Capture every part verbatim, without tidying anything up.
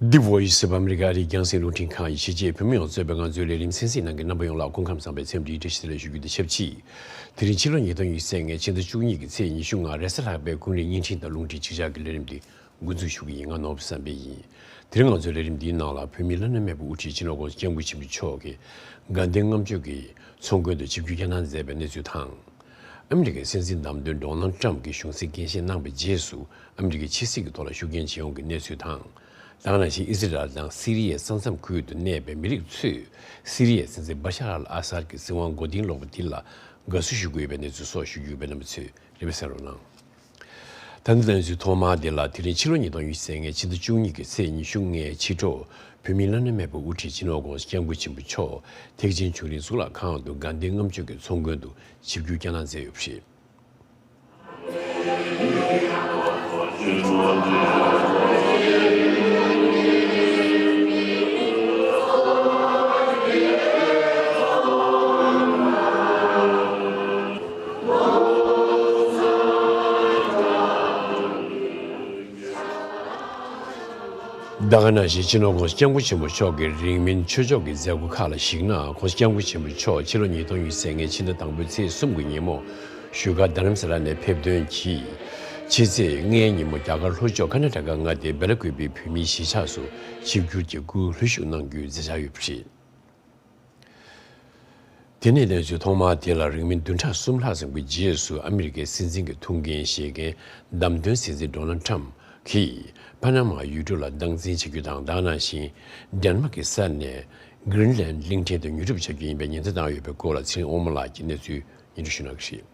The Voice of America ཨ་རིའི་རྒྱང་སྲིང་རླུང་འཕྲིན་ཁང་ཡི་གཞིས་བྱེས་བོད་མི་ཡོངས་གཙོས་པའི་ང་ཚོའི་ལས་རིམ་གསན་གཟིགས་གནང་མཁན་རྣམ་པ་ཡོངས་ལ་སྐུ་ཁམས་བཟང་པའི་འཚམས་འདྲིའི་བཀྲ་ཤིས་བདེ་ལེགས་ཞུ་རྒྱུ་དང་ཆབས་ཅིག་དེ་རིང་ཕྱི་ལོ་ཉིས་སྟོང་ཉི་ཤུ་རྩ་ལྔའི་ཕྱི་ཟླ་བཅུ་གཉིས་ཀྱི་ཚེས་ཉི་ཤུ་ལྔ་རེས་གཟའ་ལྷག་པའི་ཀུན་གླེང་བརྙན་འཕྲིན་དང་རླུང་འཕྲིན་གཅིག་ཆར་གྱི་ལས་རིམ་འདི་འགོ་འཛུགས་ཞུ་གི་ཡིན། ང་ནོར་བུ་བསམ་འཕེལ་ཡིན། དེ་རིང་ང་ཚོའི་ལས་རིམ་འདིའི་ནང་ལ་བོད་མིའི་བླ་ན་མེད་པའི་དབུ་ཁྲིད་སྤྱི་ནོར་༸གོང་ས་༸སྐྱབས་མགོན་ཆེན་པོ་མཆོག་གིས་དགའ་ལྡན་ལྔ་མཆོད་ཀྱི་ཚོགས་མགོན་དུ་ཆིབས་བསྒྱུར་བསྐྱངས་གནང་མཛད་པའི་གནས་ཚུལ་དང་། ཨ་མི་རི་ཀའི་སྲིད་འཛིན་བདམས་ཐོན་ཌོ་ནལ་ཌི་ཊརམ་ཕི་གྱིས་གཞུང་སྲིད་འགན་བཞེས་གནང་བའི་རྗེས་སུ་ཨ་མི་རི་ཀའི་ཕྱི་སྲིད་ཀྱི་ཐོག་ལ་ཤུགས་རྐྱེན་བྱེད་ཡོང་གི་གནས་ཚུལ་དང་། ད་ག་ནང་བཞིན་ཨི་སི་རལ་དང་སི་རི་ཡའི་ས་མཚམས་ཁུལ་དུ་གནས་པའི་མི་རིགས་ཚོས་སི་རི་ཡའི་སྲིད་འཛིན་བྷ་ཤར་ཨལ་ཨ་སཱད་ཀྱི་སྲིད་དབང་མགོ་རྟིང་སློག་པ་འདི་ལ་དགའ་བསུ་ཞུ་གི་ཡོད་པའི་གནས་ཚུལ་སོགས་ཞུ་རྒྱུ་ཡོད་པས། རྣམ་པ་ཚོས་རེ་བ་གསན་རོགས་གནང་། ད་ལྟ་གནས་ཚུལ་ཐོག་མ་དེ་ལ། དེ་རིང་ཕྱི་ལོ་ཉིས་སྟོང་ཉི་ཤུ་རྩ་ལྔའི་ཕྱི་ཟླ་བཅུ་གཉིས་ཀྱི་ཚེས་ཉི་ཤུ་ལྔའི་ཕྱི་དྲོ། བོད་མིའི་བླ་ན་མེད་པའི་དབུ་ཁྲིད་སྤྱི་ནོར་༸གོང་ས་༸སྐྱབས་མགོན་ཆེན་པོ་མཆོག་ཐེག་ཆེན་ཆོས་གླིང་གཙུག་ལག་ཁང་དུ་དགའ་ལྡན་ལྔ་མཆོད་ཀྱི་ཚོགས་མགོན་དུ་ཆིབས་བསྒྱུར་བསྐྱངས་གནང་མཛད་ཡོད་པ་རེད། ད་ག་ནང་བཞིན་སྤྱི་ནོར་༸གོང་ས་༸སྐྱབས་མགོན་ཆེན་པོ་མཆོག་གི་རིང་མིན་ཆོས་ཕྱོགས་ཀྱི་མཛད་སྒོ་ཁག་ལ་གཞིགས་ན། ༸གོང་ས་༸སྐྱབས་མགོན་ཆེན་པོ་མཆོག་ཕྱི་ལོ་ཉིས་སྟོང་ཉི་ཤུ་རྩ་ལྔའི་ཕྱི་ཟླ་དང་པོའི་ཚེས་གསུམ་གྱི་ཉིན་མོ་བཞུགས་སྒར་རྡ་རམ་ས་ལ་ནས་ཕེབས་ཐོན་གྱིས། ཕྱི་ཚེས་ལྔའི་ཉིན་མོ་རྒྱ་གར་ལྷོ་ཕྱོགས་ཀར་ན་ཊ་ཀ་མངའ་སྡེའི་བེ་ལ་ཀུ་པེའི་བོད་མིའི་གཞིས་ཆགས་སུ་ཆིབས་བསྒྱུར་གྱིས་སྐུའི་ལྷོད་ཞུགས་གནང་རྒྱུའི་མཛད་འཆར་ཡོད་པ་རེད། དེ་ནས་གནས་ཚུལ་ཐོག་མ་དེ་ལ། རིང་མིན་བདུན་ཕྲག་གསུམ་ལྷག་ཙམ་གྱི་རྗེས་སུ་ཨ་མི་རི་ཀའི་སྲིད་འཛིན་གྱི་ཐུགས་འགན་བཞེས་མཁན་བདམས་ཐོན་སྲིད་འཛིན་ཌོ་ནལ་ཌི་ཊརམ་ཕི་གྱིས་ཕ་ན་མ་ཡུལ་གྲུ་ལ་སྟངས་འཛིན་བྱ་རྒྱུ་དང་། ད་ག་ནང་བཞིན་ཌེན་མཱག་གི་ས་ནས་གྷི་རིན་ལན་གླིང་ཕྲན་དུ་ཉོ་སྒྲུབ་བྱ་རྒྱུ་ཡིན་པའི་ཉེན་བརྡ་བཏང་ཡོད་པའི་སྐོར་ལ་ཚེ་རིང་དབང་མོ་ལགས་ཀྱིས་གནས་ཚུལ་སྙན་སྒྲོན་ཞུ་གནང་གི་རེད།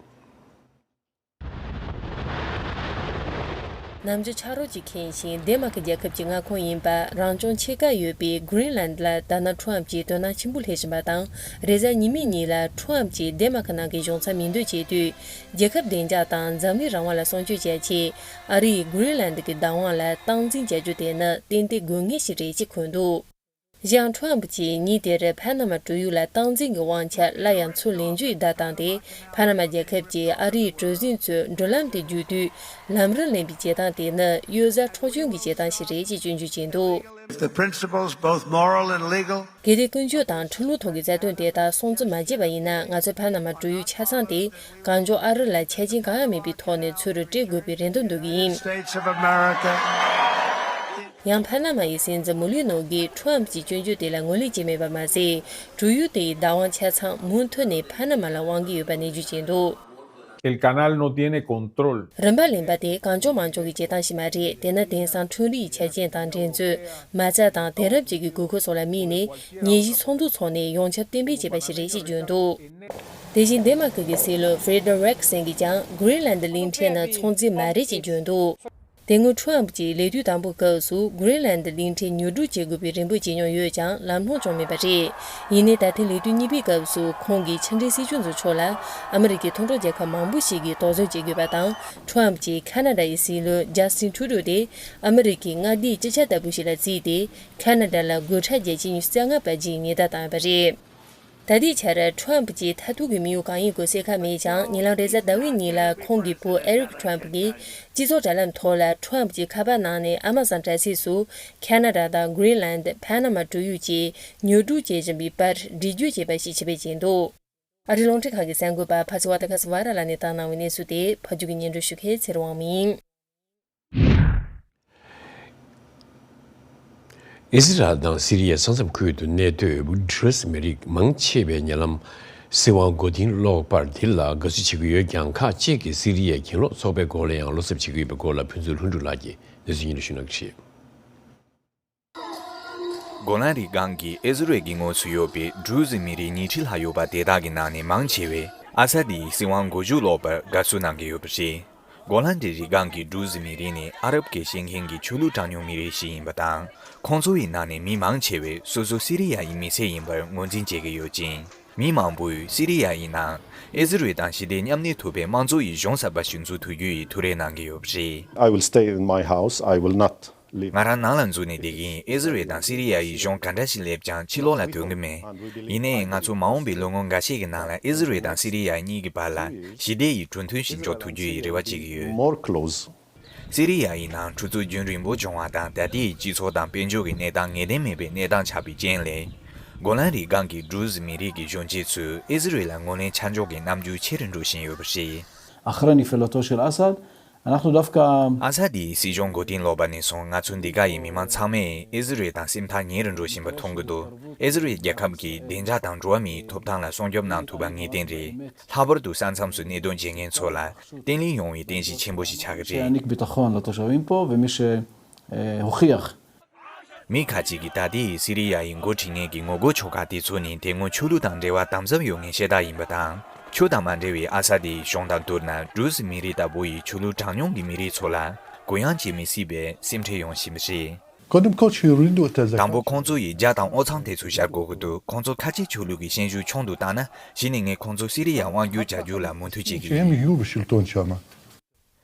ནམ་རྒྱུན་ཆ་རོགས་ཀྱིས་ཁེངས་ཤིང་ཌེན་མཱག་རྒྱལ་ཁབ་ཀྱི་མངའ་ཁོངས་ཡིན་པ་རང་སྐྱོང་ཕྱེད་ཀ་ཡོད་པའི་གྷི་རིན་ལན་ལ་ད་ནལ་ཌི་ཊརམ་ཕི་གྱིས་དོ་སྣང་ཆེན་པོ་སླེབས་བཞིན་པ་དང་། རེས་གཟའ་ཉི་མའི་ཉིན་ལ་ཌི་ཊརམ་ཕི་གྱིས་ཌེན་མཱག་ནང་གི་གཞུང་ཚབ་མི་འདོད་བྱས་དུས། རྒྱལ་ཁབ་བདེ་འཇགས་དང་འཛམ་གླིང་རང་དབང་ལ་སྲུང་སྐྱོབ་བྱ་ཆེད་ཨ་རིས་གྷི་རིན་ལན་གྱི་བདག་དབང་ལ་སྟངས་འཛིན་བྱ་རྒྱུ་དེ་ནི་ཏན་ཏན་དགོས་ངེས་ཤིག་རེད་ཅེས་འཁོད་འདུག། གཞན་ཡང་ཊརམ་ཕི་གྱིས་ཉིན་དེར་ཕ་ན་མ་གྲུ་ཡུག་ལ་སྟངས་འཛིན་གྱི་དབང་ཆ་སླར་ཡང་ཚུར་ལེན་རྒྱུའི་བརྡ་བཏང་སྟེ། ཕ་ན་མ་རྒྱལ་ཁབ་ཀྱིས་ཨ་རིའི་གྲུ་གཟིངས་ཚོས་འགྲུལ་ལམ་དེ་བརྒྱུད་དུས་ལམ་རིན་ལེན་པའི་བྱེད་སྟངས་དེ་ནི་གཡོལ་ཟ་འཕྲོག་བཅོམ་གྱི་བྱེད་སྟངས་ཤིག་རེད་ཅེས་སྐྱོན་བརྗོད་བྱས་འདུག། If the principles, both moral and legal, གལ་ཏེ་ཀུན་སྤྱོད་དང་ཁྲིམས་ལུགས་ཐོག་གི་རྩ་དོན་དེ་དག་སྲུང་བརྩི་མ་བྱས་པ་ཡིན་ན། ང་ཚོའི་ཕ་ན་མ་གྲུ་ཡུག་ཆ་ཚང་དེ་གང་མགྱོགས་ཨ་རི་ལ་ཆ་རྐྱེན་གང་ཡང་མེད་པའི་ཐོག་ནས་ཚུར་སྤྲད་དགོས་པའི་རེ་འདུན་འདོན་གྱི་ཡིན། States of America. ཡང་ཕ་ན་མ་ཡི་སྲིད་འཛིན་མུ་ལི་ནོ་གིས་ཊརམ་ཕི་གྱི་སྐྱོན་བརྗོད་དེ་ལ་ངོས་ལེན་བྱས་མེད་པ་མ་ཟད། གྲུ་ཡུག་དེ་ཡི་བདག་དབང་ཆ་ཚང་མུ་མཐུད་ནས་ཕ་ན་མ་ལ་དབང་གི་ཡོད་པ་ནན་བརྗོད་བྱས་འདུག། El canal no tiene control. རིན་པ་ལེན་པ་དེ་གང་མགྱོགས་མང་མགྱོགས་ཀྱི་བྱེད་སྟངས་ཤིག་མ་རེད། དེ་ནི་དེང་སང་ཁྲིམས་རིག་ཆ་རྐྱེན་དང་འགྲན་རྩོད། མ་རྩ་དང་དེང་རབས་ཅན་གྱི་དགོས་མཁོ་སོགས་ལ་དམིགས་ནས་ཉིན་བཞིའི་ཚོགས་འདུ་འཚོགས་ནས་ཡོངས་ཁྱབ་གཏན་འབེབས་བྱས་པ་ཞིག་རེད་ཅེས་བརྗོད་འདུག། དེ་བཞིན་ཌེན་མཱག་གི་སྲིད་བློན་ཧྥེ་ཌེ་རིག་སེན་གྱིས་ཀྱང་གྷི་རིན་ལན་གླིང་ཕྲན་ནི་ཚོང་རྫས་མ་རེད་ཅེས་བརྗོད་འདུག། དེ་སྔོན་ཊརམ་ཕི་གྱིས་ལས་དུས་དང་པོའི་སྐབས་སུ་གྷི་རིན་ལན་གླིང་ཕྲན་ཉོ་སྒྲུབ་བྱེད་དགོས་པའི་རེ་འབོད་བྱས་མྱོང་ཡོད་ཀྱང་ལམ་ལྷོང་བྱུང་མེད་པ་རེད། ཡིན་ནའི་ད་ཐེངས་ལས་དུས་གཉིས་པའི་སྐབས་སུ་ཁོང་གིས་ཕྱི་འབྲེལ་སྲིད་སྐྱོང་ཚོའི་ཕྱོགས་ལ་ཨ་མི་རི་ཀའི་མཐོང་གྲོལ་རྒྱལ་ཁབ་མང་པོ་ཞིག་གིས་དོགས་ཟོན་བྱེད་དགོས་པ་དང་། ཊརམ་ཕི་གྱིས་ཁ་ན་ཌ་ཡི་སྲིད་བློན་ཇ་སི་ཊིན་ཊུ་རུ་དེ་ཨ་མི་རི་ཀའི་མངའ་སྡེའི་སྤྱི་ཁྱབ་ལྟ་བུ་ཞིག་ལ་བརྩིས་ཏེ། ཁ་ན་ཌ་ལ་དགུ་ཕྲག་བརྒྱད་ཅུ་ཉི་ཤུ་རྩ་ལྔ་བར་རྒྱུགས་ཉེན་བརྡ་བཏང་ཡོད་པ་རེད། ད་ལྟའི་ཆར་ཊརམ་ཕི་གྱི་མཐར་ཐུག་གི་དམིགས་ཡུལ་གང་ཡིན་སྐོར་གསལ་ཁ་མེད་ཀྱང་། ཉེ་ལམ་རེས་གཟའ་ཟླ་བའི་ཉིན་ལ་ཁོང་གི་བུ་ཨེ་རིག་ཊརམ་ཕི་གིས་སྤྱི་ཚོགས་དྲ་ལམ་ཐོག་ལ་ཊརམ་ཕི་གྱི་ཁ་པར་ནང་ནས་ཨ་མ་ཛོན་དྲ་ཚིགས་སུ་ཁ་ན་ཌ་དང་གྷི་རིན་ལན་ཌི། ཕ་ན་མ་གྲུ་ཡུག་བཅས་ཉོ་སྒྲུབ་བྱེད་བཞིན་པའི་པར་འདྲི་གཅོད་བྱས་པ་ཞིག་ཕྱིར་འབུད་བྱས་འདུག། ཨ་རིའི་རླུང་འཕྲིན་ཁང་གི་གསར་འགོད་པ་ཕ་ཚོ་ཝ་ཏ་ཁ་སི་ཝ་ར་ལགས་ནས་བཏང་གནང་བའི་གནས་ཚུལ་དེ་ཕབ་སྒྱུར་གྱིས་སྙན་སྒྲོན་ཞུ་མཁན་ཚེ་རིང་དབང་མོ་ཡིན། ཨི་སི་རལ་དང་སི་རི་ཡའི་ས་མཚམས་ཁུལ་དུ་གནས་སྡོད་ཌུ་རུ་ཛི་མི་རིགས་མང་ཆེ་བས་ཉེ་ལམ་སྲིད་དབང་མགོ་རྟིང་སློག་པར་འདི་ལ་དགའ་བསུ་བྱེད་ཀྱི་ཡོད་ཀྱང་། ཁག་ཅིག་གིས་སི་རི་ཡའི་གྱེན་ལོག་ཚོགས་པའི་སྐོར་ལ་ཡང་བློ་འཚབ་བྱེད་ཀྱི་ཡོད་པའི་སྐོར་ལ་ཕུན་ཚོགས་ལྷུན་གྲུབ་ལགས་ཀྱིས་གནས་ཚུལ་སྙན་སྒྲོན་ཞུ་གནང་གི་རེད། གོ་ལན་རི་སྒང་གི་ཨི་ཟི་རལ་གྱི་ངོས་སུ་ཡོད་པའི་ཌུ་རུ་ཛི་མི་རིགས་ཉིས་ཁྲི་ལྷག་ཡོད་པ་དེ་དག་གི་ནང་ནས་མང་ཆེ་བས་ཨ་ས་དིའི་སྲིད་དབང་མགོ་མཇུག་སློག་པར་དགའ་བསུ་གནང་གི་ཡོད་པ་རེད། གོ་ལན་རི་རི་སྒང་གི་ཌུ་རུ་ཛི་མི་རིགས་ནི་ཨ་རབ་ཀྱི་ཤེས་མཁན་གྱི་ཆོས་ལུགས་གྲངས་ཉུང་མི་རིགས་ཤིག་ཡིན་པ་དང་། ཁོང་ཚོ་ཡི་ནང་ནས་མི་མང་ཆེ་བས་སོ་སོ་སི་རི་ཡ་ཡི་མི་སེར་ཡིན་པར་ངོས་འཛིན་བྱེད་ཀྱི་ཡོད་ཅིང་། མི་མང་པོས་སི་རི་ཡ་ཡི་ནང་ཨི་ཟི་རལ་དང་ཞི་བདེ་མཉམ་གནས་ཐུབ་པའི་དམངས་གཙོ་ཡི་གཞུང་གསར་པ་ཞིག་འཛུགས་ཐུབ་རྒྱུ་ཡི་ཐུགས་རེ་གནང་གི་ཡོད་པ་རེད། I will stay in my house. I will not leave. ང་རང་ནང་ལ་འཛུལ་ནས་བསྡད་ཀྱི་ཡིན། ཨི་ཟི་རལ་དང་སི་རི་ཡ་ཡི་གཞུང་ག་འདྲ་ཞིག་སླེབས་ཀྱང་ཕྱིར་ལོག་ལ་ཐོན་གྱི་མེད། ཡིན་ནའི་ང་ཚོ་མ་འོངས་པའི་ལོ་ངོ་འགའ་ཤས་ཀྱི་ནང་ལ་ཨི་ཟི་རལ་དང་སི་རི་ཡ་གཉིས་ཀྱི་བར་ལ་ཞི་བདེ་ཡི་གྲོས་མཐུན་ཞིག་འཇོག་ཐུབ་རྒྱུ་ཡི་རེ་བ་བྱེད་ཀྱི་ཡོད། More close. སི་རི་ཡ་ཡི་ནང་འཁྲུག་རྩོད་རྒྱུན་རིང་པོ་བྱུང་བ་དང་། ད་ལྟའི་སྤྱི་ཚོགས་དང་དཔལ་འབྱོར་གྱི་གནས་སྟངས་ངེས་གཏན་མེད་པའི་གནས་སྟངས་ཆགས་པའི་རྐྱེན་ལས། གོ་ལན་རི་སྒང་གི་ཌྲུ་ཟི་མི་རིགས་ཀྱི་གཞོན་སྐྱེས་ཚོས་ཨི་ཟི་རེལ་ལ་ངོས་ལེན་ཆ་འཇོག་གི་རྣམ་འགྱུར་ཆེ་རུ་འགྲོ་བཞིན་ཡོད་པ་རེད། أخر نفلته של أسد، نحن دفكة ཨ་ས་དེའི་སྲིད་གཞུང་འགོ་རྟིང་ལོག་པ་ནས་བཟུང་ང་ཚོ་འདི་ག་ཡི་མི་མང་ཚང་མས་ཨི་ཟི་རེལ་དང་སེམས་ཐག་ཉེ་རུ་འགྲོ་བཞིན་པ་མཐོང་གི་འདུག་ཨི་ཟི་རེལ་རྒྱལ་ཁབ་ཀྱིས་བདེ་འཇགས་དང་འགྲོ་བ་མིའི་ཐོབ་ཐང་ལ་སྲུང་སྐྱོབ་གནང་ཐུབ་པ་ངེས་གཏན་རེད། ལྷག་པར་དུ་ས་མཚམས་སུ་གནད་དོན་བྱེད་མཁན་ཚོ་ལ་བརྟན་ལྷིང་ཡོང་བའི་རྟེན་གཞི་ཆེན་པོ་ཞིག་ཆགས་ཀྱི་རེད། يعطيك بيتخون للتشاوين بو ومش هوخيخ. མི་ཁ་ཅིག་གིས་ད་ལྟའི་སི་རི་ཡ་ཡི་འགོ་ཁྲིད་མཁན་གྱི་ངོ་རྒོལ་ཕྱོགས་ཁག་དེ་ཚོ་ནི་དེ་སྔོན་ཆོས་ལུགས་དང་འབྲེལ་བ་དམ་ཟབ་ཡོད་མཁན་ཤ་སྟག་ཡིན་པ་དང་། ཆོས་དང་མ་འབྲེལ་བའི་ཨ་ས་དེའི་གཞུང་དང་བསྡུར་ན། ཌྲུ་ཟི་མི་རིགས་ལྟ་བུ་ཡི་ཆོས་ལུགས་གྲངས་ཉུང་གི་མི་རིགས་ཚོ་ལ་གུ་ཡངས་བྱེད་མི་སྲིད་པའི་སེམས་ཁྲལ་ཡོང་བཞིན་པ་རེད། קודם כל, שרידו את הזקן. དང་པོ་ཁོང་ཚོ་ཡི་རྒྱ་དང་དབང་ཐང་དེ་ཚོ་བཞག་དགོས་ཀྱི་འདུག་ཁོང་ཚོ་ཁ་ཆེ་ཆོས་ལུགས་ཀྱི་ཤན་ཞུགས་ཆུང་དུ་བཏང་ན། གཞི་ནས་ངས་ཁོང་ཚོ་སི་རི་ཡར་དབང་བསྒྱུར་བྱ་རྒྱུ་ལ་མོས་མཐུན་བྱེད་ཀྱི་ཡིན།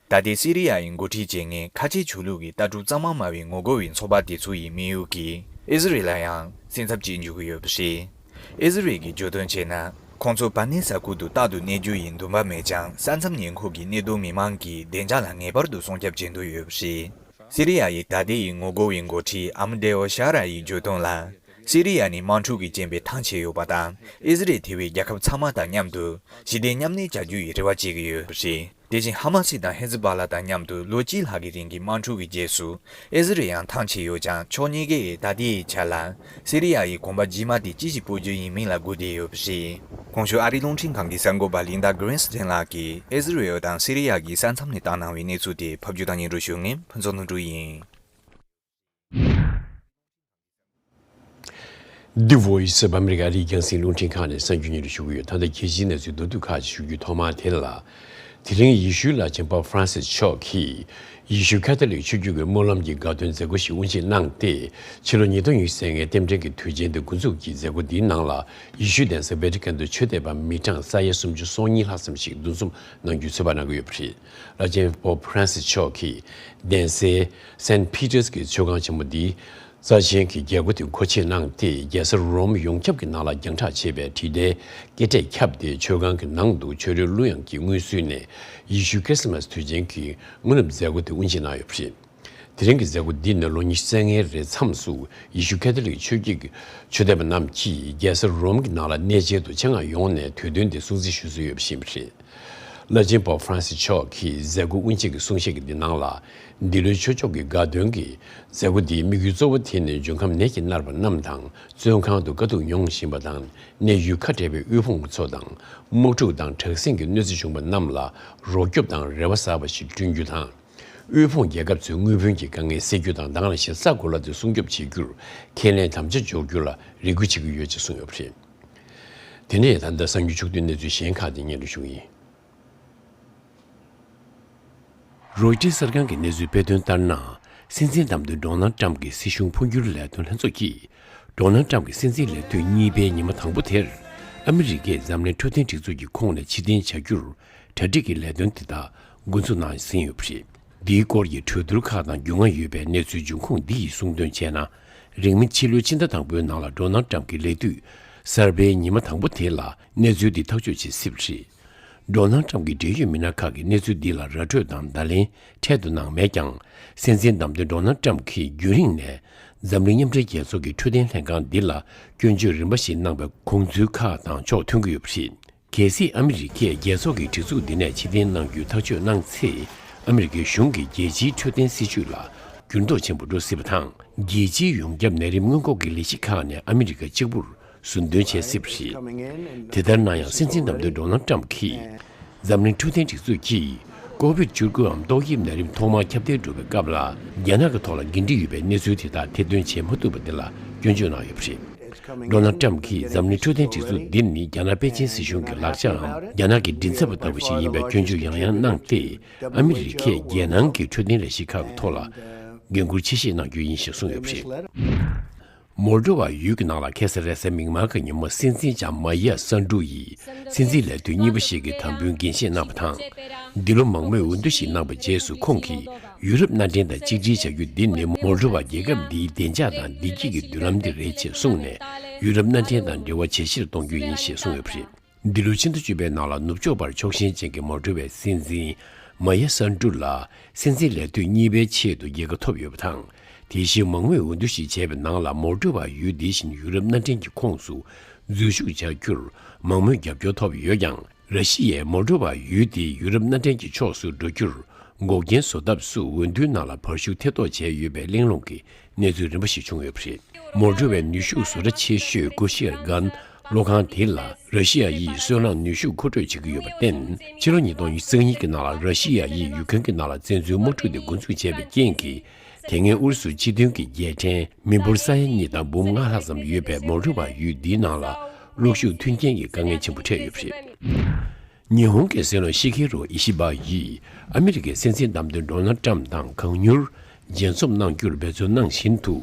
ད་ལྟའི་སི་རི་ཡ་ཡི་འགོ་ཁྲིད་བྱེད་མཁན་ཁ་ཆེ་ཆོས་ལུགས་ཀྱི་ལྟ་གྲུབ་གཙང་མ་སྨྲ་བའི་ངོ་རྒོལ་བའི་ཚོགས་པ་དེ་ཚོ་ཡི་དམིགས་ཡུལ་གྱིས་ཨི་ཟི་རེལ་ལ་ཡང་སེམས་འཚབ་བྱེད་འཇུག་གི་ཡོད་པ་རེད། ཨི་ཟི་རེལ་གྱིས་བརྗོད་དོན་བྱས་ན། ཁོང་ཚོ་པ་ནེ་ས་ཁུལ་དུ་རྟག་ཏུ་གནས་རྒྱུ་ཡི་འདུན་པ་མེད་ཀྱང་། ས་མཚམས་ཉེ་འཁོར་གྱི་གནས་སྡོད་མི་མང་གི་བདེ་འཇགས་ལ་ངེས་པར་དུ་སྲུང་སྐྱོབ་བྱེད་འདོད་ཡོད་པ་རེད། སི་རི་ཡ་ཡི་ད་ལྟའི་ངོ་རྒོལ་བའི་འགོ་ཁྲིད་ཨམ་དེའོ་ཤ་ར་ཡིས་བརྗོད་དོན་ལ། སི་རི་ཡ་ནི་དམག་འཁྲུག་གི་རྐྱེན་པས་ཐང་ཆད་ཡོད་པ་དང་། ཨི་ཟི་རེལ་དེ་བས་རྒྱལ་ཁབ་ཚང་མ་དང་མཉམ་དུ་ཞི་བདེ་མཉམ་གནས་བྱ་རྒྱུ་ཡི་རེ་བ་བྱེད་ཀྱི་ཡོད་པ་རེད། དེ་བཞིན་ཧ་མ་སི་དང་ཧེ་ཛི་བྷ་ལ་དང་མཉམ་དུ་ལོ་གཅིག་ལྷག་གི་རིང་གི་དམག་འཁྲུག་གི་རྗེས་སུ་ཨི་ཟི་རེལ་ཡང་ཐང་ཆད་ཡོད་ཀྱང་། ཕྱོགས་གཉིས་ཀས་ད་ལྟའི་ཆ་ལ་སི་རི་ཡ་ཡི་གོམ་པ་རྗེས་མ་དེ་ཅི་ཞིག་སྤོ་རྒྱུ་ཡིན་མིན་ལ་སྒུག་བསྡད་ཡོད་པ་རེད། གོང་ཞུས་ཨ་རིའི་རླུང་འཕྲིན་ཁང་གི་གསར་འགོད་པ་ལིན་ཌ་གྷི་རིན་སི་ཊིན་ལགས་ཀྱིས་ཨི་ཟི་རེལ་དང་སི་རི་ཡ་གི་ས་མཚམས་ནས་བཏང་གནང་བའི་གནས་ཚུལ་དེ་ཕབ་སྒྱུར་དང་སྙན་སྒྲོན་ཞུ་མཁན་ཕུན་ཚོགས་ལྷུན་གྲུབ་ཡིན། The Voice of America ཨ་རིའི་རྒྱང་སྲིང་རླུང་འཕྲིན་ཁང་ནས་གསར་འགྱུར་སྙན་སྒྲོན་ཞུ་གི་ཡོད། ད་ལྟ་རྒྱལ་སྤྱིའི་གནས་ཚུལ་མདོར་བསྡུས་ཁག་ཅིག་ཞུ་རྒྱུའི་ཐོག་མར་དེ་ལ། དེ་རིང་ཡེ་ཤུའི་བླ་ཆེན་པོབ་ཧྥ་རན་སིས་མཆོག་གིས་ཡེ་ཤུ་ཁ་ཐོ་ལིག་ཆོས་བརྒྱུད་ཀྱི་སྨོན་ལམ་གྱི་དགའ་སྟོན་མཛད་སྒོ་ཞིག་དབུ་འབྱེད་གནང་སྟེ། ཕྱི་ལོ་ཉིས་སྟོང་ཉི་ཤུ་རྩ་ལྔའི་རྟེན་འབྲེལ་གྱི་དུས་ཆེན་དེ་འགོ་འཛུགས་ཀྱིས་མཛད་སྒོ་འདིའི་ནང་ལ་ཡེ་ཤུའི་གདན་ས་ཝེ་ཊི་ཀན་དུ་ཆོས་དད་པ་མི་གྲངས་ས་ཡ་སུམ་ཅུ་སོ་གཉིས་ལྷག་ཙམ་ཞིག་འདུ་འཛོམས་གནང་རྒྱུའི་ཚོད་དཔག་གནང་གི་ཡོད་པ་རེད། བླ་ཆེན་པོབ་ཧྥ་རན་སིས་མཆོག་གིས་གདན་སའི་སེན་ཕི་ཏར་གྱི་མཆོད་ཁང་ཆེན་མོ་འདིའི་རྩ་ཆེན་གྱི་རྒྱལ་སྒོ་དེ་སྒོ་ཕྱེ་གནང་སྟེ། རྒྱལ་ས་རོམ་ཡོངས་ཁྱབ་ཀྱི་ནང་ལ་རྒྱང་གྲགས་ཆེ་བའི་བྲིས་ལྡན་སྐད་སྒྲས་ཁྱབ་སྟེ། མཆོད་ཁང་གི་ནང་དུ་ཆོས་རིག་གླུ་དབྱངས་ཀྱིས་མངོན་གསོལ་ནས། ཡེ་ཤུའི་ཁྲི་སི་མཱས་དུས་ཆེན་གྱི་དངོས་གནས་མཛད་སྒོ་དེ་དབུ་འབྱེད་གནང་ཡོད་པ་རེད། དེ་རིང་གི་མཛད་སྒོ་འདི་ནི་ལོ་ཉི་ཤུ་རྩ་ལྔའི་རེའི་མཚམས་སུ་ཡེ་ཤུ་ཁ་ཐོ་ལིག་ཆོས་བརྒྱུད་ཀྱི་ཆོས་དད་པ་རྣམས་ཀྱིས་རྒྱལ་ས་རོམ་གྱི་ནང་ལ་གནས་མཇལ་དུ་ཆེད་མངགས་ཡོང་ནས་དུས་སྟོན་དེ་སྲུང་བརྩི་ཞུ་སྲོལ་ཡོད་པ་ཞིག་ཡིན་པ་རེད། བླ་ཆེན་པོབ་ཧྥ་རན་སིས་མཆོག་གིས་མཛད་སྒོ་དབུ་འབྱེད་ཀྱི་གསུང་བཤད་ཀྱི་འདི་ནང་ལ། འདི་ལོའི་ཆོས་ཕྱོགས་ཀྱི་དགའ་སྟོན་གྱི་མཛད་སྒོ་འདིའི་དམིགས་ཡུལ་གཙོ་བོ་དེ་ནི་འབྱོན་ཁམས་ནད་ཀྱིས་མནར་བ་རྣམས་དང་། བཙོན་ཁང་དུ་དཀའ་སྡུག་མྱོང་བཞིན་པ་དང་། གནས་ཡུལ་ཁ་བྲལ་བའི་དབུལ་ཕོངས་ཚོ་དང་། དམག་འཁྲུག་དང་དྲག་ཟིང་གི་གནོད་འཚེ་བྱུང་བ་རྣམས་ལ་རོགས་སྐྱོབ་དང་རེ་བ་གསར་པ་ཞིག་བསྐྲུན་རྒྱུ་དང་། དབུལ་ཕོངས་རྒྱལ་ཁབ་ཚོའི་དངུལ་བུན་གྱི་དཀའ་ངལ་སེལ་རྒྱུ་དང་། དེ་ནང་བཞིན་ས་གོ་ལ་དེ་སྲུང་སྐྱོབ་བྱེད་རྒྱུར་ཁས་ལེན་དམ་བཅའ་འཇོག་རྒྱུ་ལ་རེ་སྐུལ་བྱེད་ཀྱི་ཡོད་ཅེས་གསུངས་ཡོད་པ་རེད། དེ་ནས་ད་ལྟ་གསར་འགྱུར་ཕྱོགས་བསྡུས་གནས་ཚུལ་གཞན་ཁག་དེ་སྙན་སྒྲོན་ཞུ་གི་ཡིན། རོའི་ཊར་གསར་ཁང་གི་གནས་ཚུལ་སྤེལ་དོན་ལྟར་ན། སྲིད་འཛིན་བདམས་ཐོན་ཌོ་ནལ་ཊམ་གྱི་སྲིད་གཞུང་འཕོ་འགྱུར་ལས་དོན་ལྷན་ཚོགས་ཀྱིས་ཌོ་ནལ་ཊམ་གྱི་སྲིད་འཛིན་ལས་དུས་གཉིས་པའི་ཉི་མ་དང་པོ་དེར། ཨ་མི་རི་ཀས་འཛམ་གླིང་འཕྲོད་བསྟེན་སྒྲིག་འཛུགས་ཀྱི་ཁོངས་ནས་ཕྱིར་འཐེན་བྱ་རྒྱུར་གྲ་སྒྲིག་གི་ལས་དོན་དེ་དག་འགོ་འཛུགས་གནང་ཟིན་ཡོད་པ་རེད། འདིའི་སྐོར་གྱི་གྲོས་བསྡུར་ཁག་དང་རྒྱུས་མངའ་ཡོད་པའི་གནས་ཚུལ་འབྱུང་ཁུངས་འདི་ཡིས་གསུངས་དོན་བྱས་ན། རིང་མིན་ཕྱི་ལོའི་ཕྱི་ཟླ་དང་པོའི་ནང་ལ་ཌོ་ནལ་ཊམ་གྱི་ལས་དུས་གསར་པའི་ཉི་མ་དང་པོ་དེ་ལ་གནས་ཚུལ་འདི་ཐག་གཅོད་བྱེད་སྲིད་པ་རེད། ཌོ་ནལ་ཊམ་གྱི་འབྲེལ་ཡོད་མི་སྣ་ཁག་གིས་གནས་ཚུལ་འདི་ལ་ར་སྤྲོད་དང་བརྡ་ལན་འཕྲལ་དུ་གནང་མེད་ཀྱང་། སྲིད་འཛིན་བདམས་ཐོན་ཌོ་ནལ་ཊམ་གྱིས་རྒྱུན་རིང་ནས་འཛམ་གླིང་མཉམ་འབྲེལ་རྒྱལ་ཚོགས་ཀྱི་འཕྲོད་བསྟེན་ལྷན་ཁང་འདི་ལ་སྐྱོན་བརྗོད་རིམ་པ་ཞིག་གནང་བའི་དགོངས་ཚུལ་ཁག་དང་ཕྱོགས་མཐུན་གྱི་ཡོད་པ་རེད། གལ་སྲིད་ཨ་མི་རི་ཀས་རྒྱལ་ཚོགས་ཀྱི་སྒྲིག་འཛུགས་འདི་ནས་ཕྱིར་འཐེན་གནང་རྒྱུའི་ཐག་གཅོད་གནང་ཚེ། ཨ་མི་རི་ཀའི་གཞུང་གིས་རྒྱལ་སྤྱིའི་འཕྲོད་བསྟེན་སྲིད་ཇུས་ལ་འགྱུར་ལྡོག་ཆེན་པོ་འགྲོ་སྲིད་པ་དང་། རྒྱལ་སྤྱིའི་ཡོངས་ཁྱབ་ནད་རིམས་སྔོན་འགོག་གི་ལས་གཞི་ཁག་ནས་ཨ་མི་རི་ཀ་གཅིག་པུར་ཟུར་འདོན་བྱེད་སྲིད་པ་རེད། དེ་ལྟར་ན་ཡང་། སྲིད་འཛིན་བདམས་ཐོན་ཌོ་ནལ་ཊམ་གྱིས། འཛམ་གླིང་འཕྲོད་བསྟེན་སྒྲིག་འཛུགས་ཀྱིས་ཀོ་བིད་བཅུ་དགུའམ་ཏོག་དབྱིབས་ནད་རིམས་ཐོག་མར་ཁྱབ་གདལ་འགྲོ་བའི་སྐབས་ལ། རྒྱ་ནག་གི་ཐོག་ལ་འགན་འཁྲི་ཡོད་པའི་གནས་ཚུལ་དེ་དག་ཐེར་འདོན་བྱེད་མ་ཐུབ་པ་དེ་ལ་སྐྱོན་བརྗོད་གནང་ཡོད་པ་རེད། ཌོ་ནལ་ཊམ་གྱིས་འཛམ་གླིང་འཕྲོད་བསྟེན་སྒྲིག་འཛུགས་འདི་ནི་རྒྱ་ནག་པེ་ཅིན་སྲིད་གཞུང་གི་ལག་ཆའམ། རྒྱ་ནག་གི་མགྲིན་ཚབ་པ་ལྟ་བུ་ཞིག་ཡིན་པའི་སྐྱོན་བརྗོད་ཡང་ཡང་གནང་སྟེ། ཨ་མི་རི་ཀས་རྒྱལ་ནང་གི་འཕྲོད་བསྟེན་ལས་གཞི་ཁག་གི་ཐོག་ལ་འགན་འཁུར་ཆེ་བཞེས་གནང་རྒྱུ་ཡིན་ཞེས་གསུངས་ཡོད་པ་རེད། མོལ་ཌོ་བ་ཡུལ་གྱི་ནང་ལ་ཁ་སང་རེས་གཟའ་མིག་དམར་གྱི་ཉིན་མོ་སྲིད་འཛིན་ལྕམ་མ་ཡ་སན་ཀྲུ་ཡིས་སྲིད་འཛིན་ལས་དུས་གཉིས་པ་ཞིག་གི་དམ་འབུལ་འགན་བཞེས་གནང་བ་དང་། འདི་ལོ་མང་མོས་འོས་བསྡུ་ཞིག་གནང་བའི་རྗེས་སུ་ཁོང་གིས་ཡུ་རོབ་མནའ་འབྲེལ་དང་གཅིག་སྒྲིལ་བྱ་རྒྱུ་འདི་ནི་མོལ་ཌོ་བ་རྒྱལ་ཁབ་འདིའི་བདེ་འཇགས་དང་བདེ་སྐྱིད་ཀྱི་མདུན་ལམ་དེ་རེད་ཅེས་གསུངས་ནས། ཡུ་རོབ་མནའ་འབྲེལ་དང་འབྲེལ་བ་ཇེ་ཆེར་གཏོང་རྒྱུ་ཡིན་ཞེས་གསུངས་ཡོད་པ་རེད། འདི་ལོའི་ཕྱི་ཟླ་བཅུ་པའི་ནང་ལ་ནུབ་ཕྱོགས་པར་ཕྱོགས་ཞེན་ཅན་གྱི་མོལ་ཌོ་བའི་སྲིད་འཛིན་ མ་ཡ་སན་ཀྲུ་ལ་སྲིད་འཛིན་ལས་དུས་གཉིས་པའི་ཆེད་དུ་རྒྱལ་ཁ་ཐོབ་ཡོད་པ་དང་། དེ་བཞིན་མང་མོས་འོས་བསྡུ་ཞིག་བྱས་པའི་ནང་ལ་མོལ་ཌོ་བ་ཡུལ་དེ་བཞིན་ཡུ་རོབ་མནའ་འབྲེལ་གྱི་ཁོངས་སུ་འཛུལ་ཞུགས་བྱ་རྒྱུར་མང་མོས་རྒྱབ་སྐྱོར་ཐོབ་ཡོད་ཀྱང་། ར་ཤི་ཡས་མོལ་ཌོ་བ་ཡུལ་དེ་ཡུ་རོབ་མནའ་འབྲེལ་གྱི་ཕྱོགས་སུ་འགྲོ་རྒྱུར་འགོག་རྐྱེན་བཟོ་ཐབས་སུ་འོས་བསྡུའི་ནང་ལ་བར་ཞུགས་ཐེ་གཏོགས་བྱས་ཡོད་པའི་གླེང་སློང་གི་གནས་ཚུལ་རིམ་པ་ཞིག་བྱུང་ཡོད་པ་རེད། མོལ་ཌོ་བའི་ནུས་ཤུགས་བཟོ་གྲྭ་ཆེ་ཤོས་ཀོ་ཤེར་གྷན་གློག་ཁང་དེ་ལ་ར་ཤི་ཡ་ཡིས་སོལ་རླངས་ནུས་ཤུགས་མཁོ་སྤྲོད་བྱེད་ཀྱི་ཡོད་པར་བརྟེན། ཕྱི་ལོ་ཉིས་སྟོང་ཉེར་གཉིས་ཀྱི་ནང་ལ་ར་ཤི་ཡ་ཡིས་ཡུ་ཁུན་གྱི་ནང་ལ་བཙན་འཛུལ་དམག་འཁྲུག་དེ་འགོ་འཛུགས་བྱས་པའི་རྐྱེན་གྱིས། དེ་སྔའི་ཨུ་རུ་སུ་སྤྱི་མཐུན་གྱི་རྒྱལ་ཕྲན་མི་འབོར་ས་ཡ་གཉིས་དང་འབུམ་ལྔ་ལྷག་ཙམ་ཡོད་པའི་མོལ་ཌོ་བ་ཡུལ་འདིའི་ནང་ལ་གློག་ཤུགས་མཐུན་རྐྱེན་གྱི་དཀའ་ངལ་ཆེན་པོ་འཕྲད་ཡོད་པ་རེད། ཉི་ཧོང་གི་སྲིད་བློན་ཤི་ཁེ་རུ་ཨི་ཤི་བ་ཡིས་ཨ་མི་རི་ཀའི་སྲིད་འཛིན་བདམས་ཐོན་ཌོ་ནལ་ཏྲམ་དང་གང་མྱུར་མཇལ་འཛོམས་གནང་རྒྱུར་འབད་བརྩོན་གནང་བཞིན་དུ།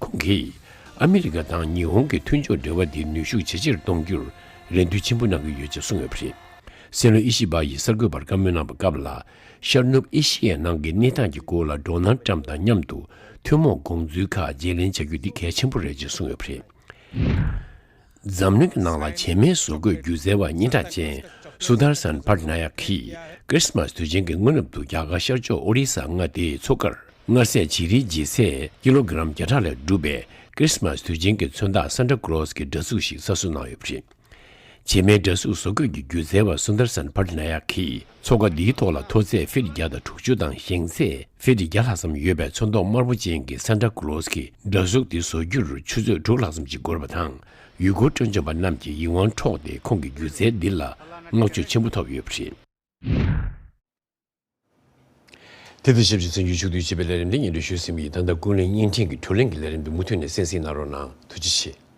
ཁོང་གིས་ཨ་མི་རི་ཀ་དང་ཉི་ཧོང་གི་མཐུན་ཕྱོགས་འབྲེལ་བ་དེ་ནུས་ཤུགས་ཇེ་ཆེར་གཏོང་རྒྱུར་རེ་འདུན་ཆེན་པོ་གནང་གི་ཡོད་ཅེས་གསུངས་ཡོད་པ་རེད། སྲིད་བློན་ཨི་ཤི་བ་ཡིས་གསར་འགོད་པར་བཀའ་མོལ་གནང་པའི་སྐབས་ལ། ཤར་ནུབ་ཨེ་ཤི་ཡའི་ནང་གི་གནས་སྟངས་ཀྱི་སྐོར་ལ་ཌོ་ནལ་ཏྲམ་དང་མཉམ་དུ་ཐུན་མོང་དགོངས་ཚུལ་ཁག་བརྗེ་ལེན་བྱ་རྒྱུ་འདི་གལ་ཆེན་པོ་རེད་ཅེས་གསུངས་ཡོད་པ་རེད། འཛམ་གླིང་གི་ནང་ལ་བྱེ་མའི་བཟོ་བཀོད་སྒྱུ་རྩལ་བ་སྙན་གྲགས་ཅན་སུ་དར་སན་ཕར་ན་ཡ་ཁིས་ཁྲིས་མཱས་དུས་ཆེན་གྱི་སྔོན་རབས་དུ་རྒྱ་གར་ཤར་ཕྱོགས་ཨོ་རི་ས་མངའ་སྡེའི་མཚོ་ཁར་མངར་ཟས་བྱི་རིལ་ལྗིད་ཚད་ཀི་ལོ་གི་རམ་བརྒྱ་ཕྲག་ལས་གྲུབ་པའི་ཁྲིས་མཱས་དུས་ཆེན་གྱི་མཚོན་རྟགས་སན་ཏ་ཀློ་སི་གི་འདྲ་གཟུགས་ཤིག་གསར་བཟོ་གནང་ཡོད་པ་རེད། བྱེ་མའི་འདྲ་གཟུགས་བཟོ་བཀོད་ཀྱི་སྒྱུ་རྩལ་བ་སུན་དར་སན་ཕར་ན་ཡ་ཁིས་མཚོ་ཁ་འདིའི་ཐོག་ལ་མཐོ་ཚད་ཧྥིཊ་བརྒྱ་དང་དྲུག་ཅུ་དང་ཞེང་ཚད་ཧྥིཊ་བརྒྱ་ལྷག་ཙམ་ཡོད་པའི་ཚོན་མདོག་དམར་པོ་ཅན་གྱི་སན་ཏ་ཀློ་སི་གི་འདྲ་གཟུགས་འདི་བཟོ་རྒྱུར་ཆུ་ཚོད་དྲུག་ལྷག་ཙམ་ཞིག་འགོར་བ་དང་། ཡུལ་སྐོར་སྤྲོ་འཆམ་པ་རྣམས་ཀྱིས་ཡིད་དབང་འཕྲོག་སྟེ་ཁོང་གི་སྒྱུ་རྩལ་འདི་ལ་བསྔགས་བརྗོད་ཆེན་པོ་ཐོབ་ཡོད་པ་རེད། དེ་དང་ཆབས་ཅིག་གསར་འགྱུར་ཕྱོགས་བསྡུས་བྱས་པའི་ལས་རིམ་འདི་སྙན་སྒྲོན་ཞུས་ཟིན་པ་ཡིན། ད་ལྟ་ཀུན་གླེང་བརྙན་འཕྲིན་གྱི་བགྲོ་གླེང་གི་ལས་རིམ་འདི་མུ་མཐུད་ནས་གསན་གཟིགས་གནང་རོགས་གནང་། ཐུགས་རྗེ་ཆེ།